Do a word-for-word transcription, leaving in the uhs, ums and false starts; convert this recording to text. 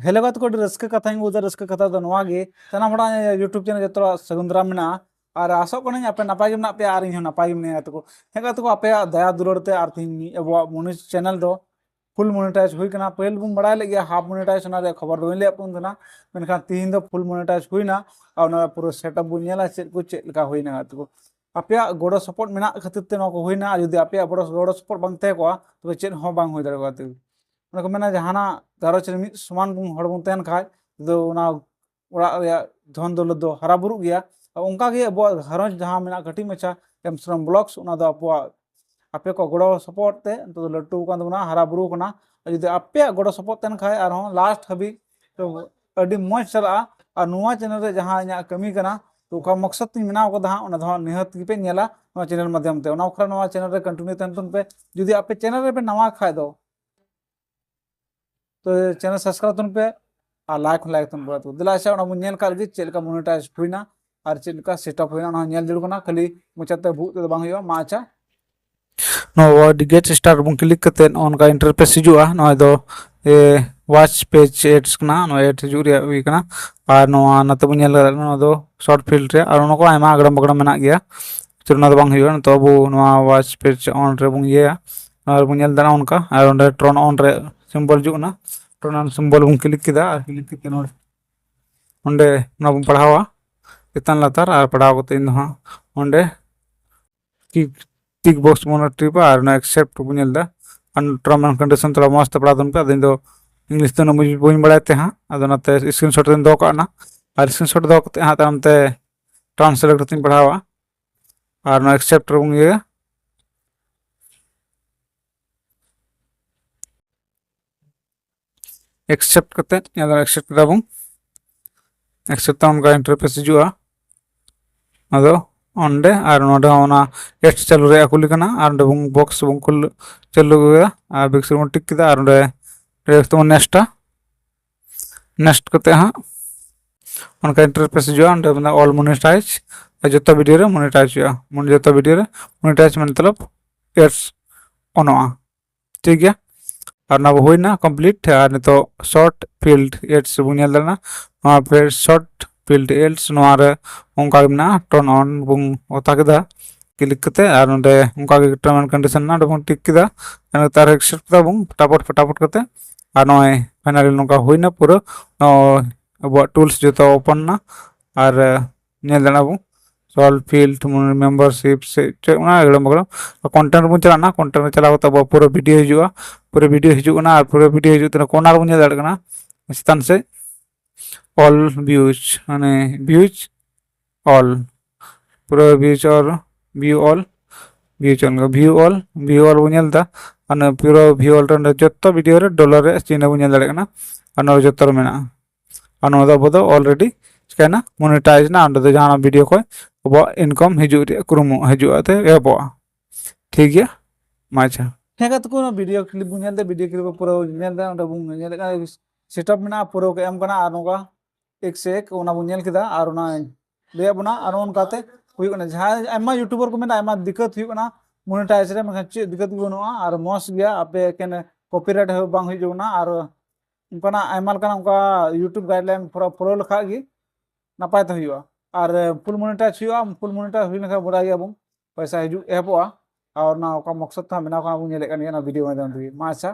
Hello ᱜᱟᱛᱮ ᱠᱚ, ᱟᱹᱰᱤ ᱨᱟᱹᱥᱠᱟᱹ ᱠᱟᱛᱷᱟᱧ ᱩᱫᱟ᱾ ᱨᱟᱹᱥᱠᱟᱹ ᱠᱟᱛᱷᱟ ᱫᱚ ᱱᱚᱣᱟ ᱜᱮ, ᱥᱟᱱᱟᱢ ᱦᱚᱲᱟᱜ YouTube ᱪᱮᱱᱮᱞ ᱡᱚᱛᱚ ᱦᱚᱲᱟᱜ ᱥᱟᱹᱜᱩᱱ ᱫᱟᱨᱟᱢ ᱢᱮᱱᱟᱜᱼᱟ᱾ ᱟᱨ ᱟᱥᱚᱜ ᱠᱟᱹᱱᱟᱹᱧ ᱟᱯᱮ ᱱᱟᱯᱟᱭ ᱜᱮ ᱢᱮᱱᱟᱜ ᱯᱮᱭᱟ ᱟᱨ ᱤᱧ ᱦᱚᱸ ᱱᱟᱯᱟᱭ ᱜᱮ ᱢᱤᱱᱟᱹᱧᱟ ᱜᱟᱛᱮ ᱠᱚ᱾ ᱦᱮᱸ ᱜᱟᱛᱮ ᱠᱚ, ᱟᱯᱮᱭᱟᱜ ᱫᱟᱭᱟ ᱫᱩᱞᱟᱹᱲ ᱛᱮ ᱟᱨ ᱛᱮᱦᱮᱧ ᱟᱵᱚᱣᱟᱜ ᱢᱚᱱᱤᱥ ᱪᱮᱱᱮᱞ ᱫᱚ ᱯᱷᱩᱞ ᱢᱚᱱᱤᱴᱟᱭᱤᱡᱽ ᱦᱩᱭ ᱠᱟᱱᱟ᱾ ᱯᱟᱹᱦᱤᱞ ᱵᱚᱱ ᱵᱟᱲᱟᱭ ᱞᱮᱫ ᱜᱮᱭᱟ ᱦᱟᱯ ᱢᱚᱱᱤᱴᱟᱭᱤᱡᱽ, ᱚᱱᱟ ᱨᱮᱭᱟᱜ ᱠᱷᱚᱵᱚᱨ ᱫᱚ ᱵᱟᱹᱧ ᱞᱟᱹᱭᱟᱫ ᱵᱚᱱ ᱛᱟᱦᱮᱱᱟ, ᱢᱮᱱᱠᱷᱟᱱ ᱛᱮᱦᱮᱧ ᱫᱚ ᱯᱷᱩᱞ ᱢᱚᱱᱤᱴᱟᱭᱤᱡᱽ ᱦᱩᱭᱱᱟ᱾ ᱟᱨ ᱚᱱᱟ ᱨᱮᱭᱟᱜ ᱯᱩᱨᱟᱹ ᱥᱮᱴᱟᱯ ᱵᱚᱱ ᱧᱮᱞᱟ, ᱪᱮᱫ ᱠᱚ ᱪᱮᱫ ᱞᱮᱠᱟ ᱦᱩᱭᱱᱟ ᱜᱟᱛᱮ ᱠᱚ᱾ ᱟᱯᱮᱭᱟᱜ ᱜᱚᱲᱚ ᱥᱚᱯᱚᱦᱚᱫ ᱢᱮᱱᱟᱜ ᱠᱷᱟᱹᱛᱤᱨ ᱛᱮ ᱱᱚᱣᱟ ᱠᱚ ᱦᱩᱭᱱᱟ, ᱟᱨ ᱡᱩᱫᱤ ᱟᱯᱮᱭᱟᱜ ᱜᱚᱲᱚ ᱜᱚᱲᱚ ᱥᱚᱯᱚᱦᱚᱫ ᱵᱟᱝ ᱛᱟᱦᱮᱸ ᱠᱚᱜᱼᱟ, ᱛᱚᱵᱮ ᱪᱮᱫ ᱦᱚᱸ ᱵᱟᱝ ᱦᱩᱭ ᱫᱟᱲᱮ ᱠᱚᱜᱼᱟ ᱜᱟᱛᱮ ᱠᱚ᱾ ᱚᱱᱟ ᱠᱚ ᱢᱮᱱᱟ, ᱡᱟᱦᱟᱱᱟᱜ ᱜᱷᱟᱨᱚᱸᱡᱽ ᱨᱮ ᱢᱤᱫ ᱥᱚᱢᱟᱱ ᱵᱚᱱ ᱦᱚᱲ ᱵᱚᱱ ᱛᱟᱦᱮᱱ ᱠᱷᱟᱡ, ᱛᱚ ᱚᱱᱟ ᱚᱲᱟᱜ ᱨᱮᱭᱟᱜ ᱫᱷᱚᱱ ᱫᱚᱞᱚᱛ ᱫᱚ ᱦᱟᱨᱟ ᱵᱩᱨᱩᱜ ᱜᱮᱭᱟ᱾ ᱟᱨ ᱚᱱᱠᱟ ᱜᱮ ᱟᱵᱚᱣᱟᱜ ᱜᱷᱟᱨᱚᱸᱡᱽ ᱡᱟᱦᱟᱸ ᱢᱮᱱᱟᱜ ᱠᱟᱹᱴᱤᱡ ᱢᱟᱪᱷᱟ ᱮᱢᱥᱨᱚᱢ ᱵᱞᱚᱜᱥ, ᱚᱱᱟ ᱫᱚ ᱟᱵᱚᱣᱟᱜ ᱟᱯᱮ ᱠᱚᱣᱟᱜ ᱜᱚᱲᱚ ᱥᱚᱯᱚᱦᱚᱫ ᱛᱮ ᱱᱤᱛᱚᱜ ᱫᱚ ᱞᱟᱹᱴᱩ ᱟᱠᱟᱱ ᱛᱟᱵᱚᱱᱟ, ᱦᱟᱨᱟ ᱵᱩᱨᱩ ᱟᱠᱟᱱᱟ᱾ ᱟᱨ ᱡᱩᱫᱤ ᱟᱯᱮᱭᱟᱜ ᱜᱚᱲᱚ ᱥᱚᱯᱚᱦᱚᱫ ᱛᱟᱦᱮᱱ ᱠᱷᱟᱡ, ᱟᱨᱦᱚᱸ ᱞᱟᱥᱴ ᱦᱟᱹᱵᱤᱡ ᱛᱚ ᱟᱹᱰᱤ ᱢᱚᱡᱽ ᱪᱟᱞᱟᱜᱼᱟ᱾ ᱟᱨ ᱱᱚᱣᱟ ᱪᱮᱱᱮᱞ ᱨᱮ ᱡᱟᱦᱟᱸ ᱤᱧᱟᱹᱜ ᱠᱟᱹᱢᱤ ᱠᱟᱱᱟ, ᱛᱚ ᱚᱠᱟ ᱢᱚᱠᱥᱚᱫ ᱛᱤᱧ ᱵᱮᱱᱟᱣ ᱠᱟᱫᱟ ᱦᱟᱸᱜ, ᱚᱱᱟ ᱫᱚ ᱦᱟᱸᱜ ᱱᱤᱦᱟᱹᱛ ᱜᱮᱯᱮ ᱧᱮᱞᱟ ᱱᱚᱣᱟ ᱪᱮᱱᱮᱞ ᱢᱟᱫᱽᱫᱷᱚᱢ ᱛᱮ᱾ ᱚᱱᱟ ᱵᱟᱠᱷᱨᱟ ᱱᱚᱣᱟ ᱪᱮᱱᱮᱞ ᱨᱮ ᱠᱚᱱᱴᱤᱱᱤᱭᱩ ᱛᱟᱦᱮᱱ ᱛᱟᱵᱚᱱ ᱯᱮ᱾ ᱡᱩᱫᱤ ᱟᱯᱮ ᱪᱮᱱᱮᱞ ᱨᱮᱯᱮ ᱱᱟᱣᱟ ᱠᱷᱟᱡ ᱫᱚ, ᱛᱚ ᱪᱮᱱᱮᱞ ᱥᱟᱵᱥᱠᱨᱟᱭᱤᱵ ᱛᱟᱵᱚᱱ ᱯᱮ ᱟᱨ ᱞᱟᱭᱤᱠ ᱦᱚᱸ ᱞᱟᱭᱤᱠ ᱛᱟᱵᱚᱱ ᱯᱮ᱾ ᱛᱚ ᱫᱮᱞᱟ ᱟᱪᱪᱷᱟ, ᱚᱱᱟ ᱵᱚᱱ ᱧᱮᱞ ᱠᱟᱜ ᱞᱮᱜᱮ ᱪᱮᱫ ᱞᱮᱠᱟ ᱢᱚᱱᱤᱴᱟᱭᱤᱡᱽ ᱦᱩᱭᱱᱟ ᱟᱨ ᱪᱮᱫ ᱞᱮᱠᱟ ᱥᱮᱴᱟᱯ ᱦᱩᱭᱱᱟ, ᱚᱱᱟ ᱦᱚᱸ ᱧᱮᱞ ᱡᱟᱹᱨᱩᱲ ᱠᱟᱱᱟ, ᱠᱷᱟᱹᱞᱤ ᱢᱚᱪᱟᱛᱮ ᱵᱷᱩᱜ ᱛᱮᱫᱚ ᱵᱟᱝ ᱦᱩᱭᱩᱜᱼᱟ᱾ ᱢᱟ ᱟᱪᱪᱷᱟ, ᱱᱚᱣᱟ ᱜᱮᱴ ᱥᱴᱟᱨᱴ ᱵᱚᱱ ᱠᱞᱤᱠ ᱠᱟᱛᱮᱫ ᱱᱚᱜᱼᱚ ᱱᱚᱝᱠᱟ ᱤᱱᱴᱟᱨᱯᱷᱮᱥ ᱦᱤᱡᱩᱜᱼᱟ᱾ ᱱᱚᱣᱟ ᱫᱚ ᱮ, ᱣᱟᱪ ᱯᱮᱡᱽ ᱮᱰᱥ ᱠᱟᱱᱟ, ᱱᱚᱣᱟ ᱮᱰ ᱦᱤᱡᱩᱜ ᱨᱮᱭᱟᱜ ᱦᱩᱭ ᱠᱟᱱᱟ᱾ ᱟᱨ ᱱᱚᱣᱟ ᱱᱚᱛᱮ ᱵᱚᱱ ᱧᱮᱞ ᱫᱟᱲᱮᱭᱟᱜᱼᱟ, ᱱᱚᱣᱟ ᱫᱚ ᱥᱚᱨᱴ ᱯᱷᱤᱞᱰ ᱨᱮ ᱟᱨ ᱚᱱᱟ ᱠᱚ ᱟᱭᱢᱟ ᱟᱜᱽᱲᱟᱢ ᱵᱟᱜᱽᱲᱟᱢ ᱢᱮᱱᱟᱜ ᱜᱮᱭᱟ᱾ ᱪᱚᱞᱚ, ᱚᱱᱟ ᱫᱚ ᱵᱟᱝ ᱦᱩᱭᱩᱜᱼᱟ᱾ ᱱᱤᱛᱚᱜ ᱟᱵᱚ ᱱᱚᱣᱟ ᱣᱟᱪ ᱯᱮᱡᱽ ᱚᱱ ᱨᱮᱵᱚᱱ ᱤᱭᱟᱹᱭᱟ, ᱱᱚᱣᱟ ᱨᱮᱵᱚᱱ ᱧᱮᱞ ᱫᱟᱲᱮᱭᱟᱜᱼᱟ ᱚᱱᱠᱟ, ᱟᱨ ᱚᱸᱰᱮ ᱴᱨᱚᱱ ᱚᱱ ᱨᱮ ᱥᱤᱢᱵᱚᱞ ᱦᱤᱡᱩᱜ ᱠᱟᱱᱟ᱾ ᱴᱨᱚᱱ ᱚᱱ ᱥᱤᱢᱵᱚᱞ ᱵᱚᱱ ᱠᱞᱤᱠ ᱠᱮᱫᱟ ᱟᱨ ᱠᱞᱤᱠ ᱠᱟᱛᱮ ᱱᱚᱰᱮ, ᱚᱸᱰᱮ ᱚᱱᱟ ᱵᱚᱱ ᱯᱟᱲᱦᱟᱣᱟ ᱪᱮᱛᱟᱱ ᱞᱟᱛᱟᱨ, ᱟᱨ ᱯᱟᱲᱦᱟᱣ ᱠᱟᱛᱮ ᱤᱧ ᱫᱚ ᱦᱟᱸᱜ ᱚᱸᱰᱮ ᱴᱤᱠ, ᱴᱤᱠ ᱵᱚᱠᱥ ᱵᱚᱱ ᱴᱤᱯᱟ ᱟᱨ ᱚᱱᱟ ᱮᱠᱥᱮᱯᱴ ᱵᱚᱱ ᱧᱮᱞ ᱮᱫᱟ᱾ ᱟᱨ ᱴᱟᱨᱢ ᱮᱱᱰ ᱠᱚᱱᱰᱤᱥᱚᱱ ᱛᱷᱚᱲᱟ ᱢᱚᱡᱽ ᱛᱮ ᱯᱟᱲᱦᱟᱣ ᱛᱟᱵᱚᱱ ᱯᱮ᱾ ᱟᱫᱚ ᱤᱧ ᱫᱚ ᱤᱝᱞᱤᱥ ᱫᱚ ᱩᱱᱟᱹᱜ ᱢᱚᱡᱽ ᱵᱟᱹᱧ ᱵᱟᱲᱟᱭ ᱛᱮ ᱦᱟᱸᱜ, ᱟᱫᱚ ᱚᱱᱟᱛᱮ ᱥᱠᱨᱤᱱ ᱥᱚᱴ ᱨᱮᱧ ᱫᱚᱦᱚ ᱠᱟᱜᱼᱟ ᱱᱟ, ᱟᱨ ᱥᱠᱨᱤᱱ ᱥᱚᱴ ᱫᱚᱦᱚ ᱠᱟᱛᱮ ᱦᱟᱸᱜ ᱛᱟᱭᱚᱢ ᱛᱮ ᱴᱨᱟᱱᱥᱞᱮᱴ ᱠᱟᱛᱮᱧ ᱯᱟᱲᱦᱟᱣᱟ᱾ ᱟᱨ ᱱᱚᱣᱟ ᱮᱠᱥᱮᱯᱴ ᱨᱮᱵᱚᱱ ᱤᱭᱟᱹᱭᱟ᱾ ᱮᱠᱥᱮᱯᱴ ᱠᱟᱛᱮ, ᱟᱫᱚ ᱮᱠᱥᱮᱯᱴ ᱠᱮᱫᱟ ᱵᱚᱱ᱾ ᱮᱠᱥᱮᱯᱴ ᱛᱟᱭᱚᱢ ᱚᱱᱠᱟ ᱤᱱᱴᱟᱨᱯᱷᱮᱥ ᱦᱤᱡᱩᱜᱼᱟ᱾ ᱟᱫᱚ ᱚᱸᱰᱮ ᱟᱨ ᱱᱚᱰᱮ ᱦᱚᱸ ᱚᱱᱟ ᱮᱰᱥ ᱪᱟᱹᱞᱩ ᱨᱮᱭᱟᱜ ᱠᱩᱞᱤ ᱠᱟᱱᱟ, ᱟᱨ ᱱᱚᱰᱮ ᱵᱚᱱ ᱵᱚᱠᱥ ᱵᱚᱱ ᱠᱩᱞ ᱪᱟᱹᱞᱩ ᱠᱮᱫᱟ, ᱟᱨ ᱵᱮᱠᱥ ᱨᱮᱵᱚᱱ ᱴᱤᱠ ᱠᱮᱫᱟ, ᱟᱨ ᱚᱸᱰᱮ ᱱᱮᱠᱥᱴ ᱛᱮᱵᱚᱱ ᱱᱮᱠᱥᱴᱟ᱾ ᱱᱮᱠᱥᱴ ᱠᱟᱛᱮ ᱦᱟᱸᱜ ᱚᱱᱠᱟ ᱤᱱᱴᱟᱨᱯᱷᱮᱥ ᱦᱤᱡᱩᱜᱼᱟ᱾ ᱚᱸᱰᱮ ᱢᱮᱱᱟᱜᱼᱟ ᱚᱞ ᱢᱚᱱᱤᱴᱟᱭᱤᱡᱽ, ᱟᱨ ᱡᱚᱛᱚ ᱵᱷᱤᱰᱤᱭᱳ ᱨᱮ ᱢᱚᱱᱤᱴᱟᱭᱤᱡᱽ ᱦᱩᱭᱩᱜᱼᱟ᱾ ᱢᱚᱱ-, ᱡᱚᱛᱚ ᱵᱷᱤᱰᱤᱭᱳ ᱨᱮ ᱢᱚᱱᱤᱴᱟᱭᱤᱡᱽ ᱢᱚᱛᱞᱚᱵ ᱮᱰᱥ ᱚᱱᱚᱜᱼᱟ᱾ ᱴᱷᱤᱠ ᱜᱮᱭᱟ, ᱟᱨ ᱚᱱᱟ ᱦᱩᱭᱱᱟ complete᱾ ᱟᱨ ᱱᱤᱛᱚᱜ short field ads ᱵᱚᱱ ᱧᱮᱞ ᱫᱟᱲᱮᱭᱟᱜᱼᱟ᱾ ᱱᱚᱣᱟ short field ads ᱱᱚᱣᱟ ᱨᱮ ᱚᱱᱠᱟ ᱜᱮ ᱢᱮᱱᱟᱜᱼᱟ, turn on ᱵᱚᱱ ᱚᱛᱟ ᱠᱮᱫᱟ, click ᱠᱟᱛᱮ᱾ ᱟᱨ ᱱᱚᱰᱮ ᱚᱱᱠᱟ ᱜᱮ term and condition ᱢᱮᱱᱟᱜᱼᱟ, ᱚᱸᱰᱮ ᱵᱚᱱ tick ᱠᱮᱫᱟ᱾ ᱟᱨ ᱱᱚᱛᱮ ᱟᱨᱦᱚᱸ accept ᱠᱮᱫᱟ ᱵᱚᱱ ᱯᱷᱟᱴᱟᱯᱷᱴ ᱯᱷᱟᱴᱟᱯᱷᱴ ᱠᱟᱛᱮ᱾ ᱟᱨ ᱱᱚᱜᱼᱚᱭ finally ᱱᱚᱝᱠᱟ ᱦᱩᱭᱱᱟ ᱯᱩᱨᱟᱹ᱾ ᱱᱚᱜᱼᱚᱭ ᱟᱵᱚᱣᱟᱜ tools ᱡᱚᱛᱚ open ᱮᱱᱟ᱾ ᱟᱨ ᱧᱮᱞ ᱫᱟᱲᱮᱭᱟᱜᱼᱟ ᱵᱚᱱ short field, membership ᱥᱮ ᱪᱮᱫ ᱚᱱᱟ ᱮᱜᱲᱚᱢ ᱵᱟᱜᱲᱚᱢ᱾ Content ᱨᱮᱵᱚᱱ ᱪᱟᱞᱟᱜᱼᱟ, content ᱨᱮ ᱪᱟᱞᱟᱣ ᱠᱟᱛᱮ ᱟᱵᱚᱣᱟᱜ ᱯᱩᱨᱟᱹ video ᱦᱤᱡᱩᱜᱼᱟ᱾ ᱯᱩᱨᱟᱹ video ᱦᱤᱡᱩᱜ ᱠᱟᱱᱟ, ᱟᱨ ᱯᱩᱨᱟᱹ video ᱦᱤᱡᱩᱜ ᱛᱮ ᱠᱚᱨᱱᱟᱨ ᱨᱮᱵᱚᱱ ᱧᱮᱞ ᱫᱟᱲᱮᱭᱟᱜ ᱠᱟᱱᱟ ᱪᱮᱛᱟᱱ ᱥᱮᱫ all views, ᱢᱟᱱᱮ views all, ᱯᱩᱨᱟᱹ views all, view all, views all, view all, view all ᱵᱚᱱ ᱧᱮᱞ ᱮᱫᱟ᱾ ᱟᱨ ᱱᱚᱣᱟ ᱯᱩᱨᱟᱹ view all ᱨᱮ ᱡᱚᱛᱚ video ᱨᱮ dollar ᱨᱮᱭᱟᱜ ᱪᱤᱱᱦᱟᱹ ᱵᱚᱱ ᱧᱮᱞ ᱫᱟᱲᱮᱭᱟᱜ ᱠᱟᱱᱟ᱾ ᱟᱨ ᱱᱚᱣᱟ ᱡᱚᱛᱚ ᱨᱮ ᱢᱮᱱᱟᱜᱼᱟ᱾ ᱟᱨ ᱱᱚᱣᱟ ᱫᱚ ᱟᱵᱚ ᱫᱚ already ᱪᱤᱠᱟᱹᱭᱮᱱᱟ, monetize ᱮᱱᱟ᱾ ᱚᱸᱰᱮ ᱫᱚ ᱡᱟᱦᱟᱱᱟᱜ video ᱠᱷᱚᱱ ᱟᱵᱚᱣᱟᱜ income ᱦᱤᱡᱩᱜ ᱨᱮᱭᱟᱜ ᱠᱩᱨᱩᱢᱩ ᱦᱤᱡᱩᱜᱼᱟ, ᱛᱮ ᱮᱦᱚᱵᱚᱜᱼᱟ᱾ ᱴᱷᱤᱠ ᱜᱮᱭᱟ, ᱢᱟ ᱟᱪᱪᱷᱟ᱾ ᱦᱮᱸ ᱜᱟᱛᱮ ᱠᱚ, ᱚᱱᱟ video clip ᱵᱚᱱ ᱧᱮᱞ ᱮᱫᱟ, video clip ᱯᱩᱨᱟᱹ ᱧᱮᱞ ᱮᱫᱟ, ᱚᱸᱰᱮ ᱵᱚᱱ ᱧᱮᱞᱮᱫ ᱠᱟᱱᱟ setup ᱢᱮᱱᱟᱜᱼᱟ, ᱯᱩᱨᱟᱹ ᱠᱚ ᱮᱢ ᱠᱟᱱᱟ᱾ ᱟᱨ ᱱᱚᱝᱠᱟ ᱮᱠ ᱥᱮ ᱮᱠ ᱚᱱᱟ ᱵᱚᱱ ᱧᱮᱞ ᱠᱮᱫᱟ᱾ ᱟᱨ ᱚᱱᱟ ᱞᱟᱹᱭᱟᱫ ᱵᱚᱱᱟ, ᱟᱨ ᱱᱚᱜᱼᱚ ᱱᱚᱝᱠᱟᱛᱮ ᱦᱩᱭᱩᱜ ᱠᱟᱱᱟ᱾ ᱡᱟᱦᱟᱸᱭ ᱟᱭᱢᱟ YouTuber ᱠᱚ ᱢᱮᱱᱟ ᱟᱭᱢᱟ ᱫᱤᱠᱠᱟᱛ ᱦᱩᱭᱩᱜ ᱠᱟᱱᱟ monetize ᱨᱮ, ᱢᱮᱱᱠᱷᱟᱱ ᱪᱮᱫ ᱫᱤᱠᱠᱟᱛ ᱜᱮ ᱵᱟᱹᱱᱩᱜᱼᱟ᱾ ᱟᱨ ᱢᱚᱡᱽ ᱜᱮᱭᱟ, ᱟᱯᱮ ᱮᱠᱮᱱ copyright ᱦᱚᱸ ᱵᱟᱝ ᱦᱩᱭᱩᱜ ᱛᱟᱵᱚᱱᱟ᱾ ᱟᱨ ᱚᱱᱠᱟᱱᱟᱜ ᱟᱭᱢᱟ ᱞᱮᱠᱟᱱᱟᱜ ᱚᱱᱠᱟ YouTube guideline ᱯᱩᱨᱟᱹ follow ᱞᱮᱠᱷᱟᱡ ᱜᱮ ᱱᱟᱯᱟᱭ ᱛᱮ ᱦᱩᱭᱩᱜᱼᱟ᱾ ᱟᱨ full monetize ᱦᱩᱭᱩᱜᱼᱟ, full monetize ᱦᱩᱭ ᱞᱮᱱᱠᱷᱟᱱ ᱵᱟᱰᱟᱭ ᱜᱮᱭᱟᱵᱚᱱ ᱯᱚᱭᱥᱟ ᱦᱤᱡᱩᱜ ᱮᱦᱚᱵᱚᱜᱼᱟ᱾ ᱟᱨ ᱚᱱᱟ ᱚᱠᱟ ᱢᱚᱠᱥᱚᱫ ᱛᱮ ᱵᱮᱱᱟᱣ ᱠᱟᱱᱟ ᱵᱚᱱ ᱧᱮᱞᱮᱫ ᱠᱟᱱ ᱜᱮᱭᱟ ᱚᱱᱟ video ᱢᱟᱫᱽᱫᱷᱚᱢ ᱛᱮᱜᱮ᱾ ᱢᱟ ᱟᱪᱪᱷᱟ,